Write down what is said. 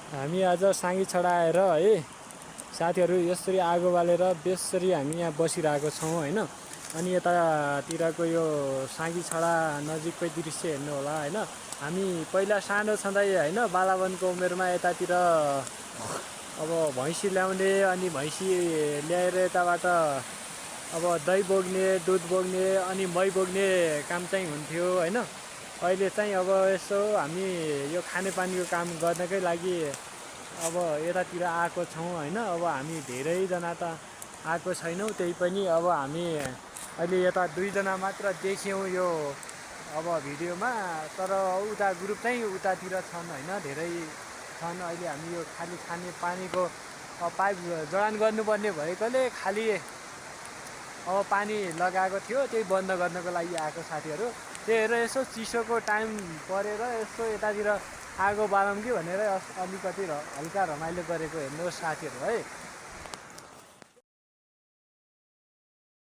हामी आज साङ्गी छडाएर है साथीहरू यसरी आगो बालेर बेसरी हामी यहाँ बसिरहेको छौँ होइन। अनि यतातिरको यो साङ्गी छडा नजिककै दृश्य हेर्नु होला होइन। हामी पहिला सानो छँदै होइन बालावनको उमेरमा यतातिर अब भैँसी ल्याउने अनि भैँसी ल्याएर यताबाट अब दही बोक्ने दुध बोक्ने अनि मही बोक्ने काम चाहिँ हुन्थ्यो होइन। अहिले चाहिँ अब यसो हामी यो खानेपानीको काम गर्नकै लागि अब यतातिर आएको छौँ होइन। अब हामी धेरैजना त आएको छैनौँ, त्यही पनि अब हामी अहिले यता दुईजना मात्र देख्यौँ यो अब भिडियोमा। तर उता ग्रुप चाहिँ उतातिर छन् होइन, धेरै छन्। अहिले हामी यो खाली खाने पानीको पाइप जडान गर्नुपर्ने भएकोले खाली अब पानी लगाएको थियो, त्यही बन्द गर्नको लागि आएको साथीहरू। त्यही हेरेर यसो चिसोको टाइम परेर यसो यतातिर आगो बालौँ कि भनेर अलिकति हल्का रमाइलो गरेको हेर्नुहोस् साथीहरू है।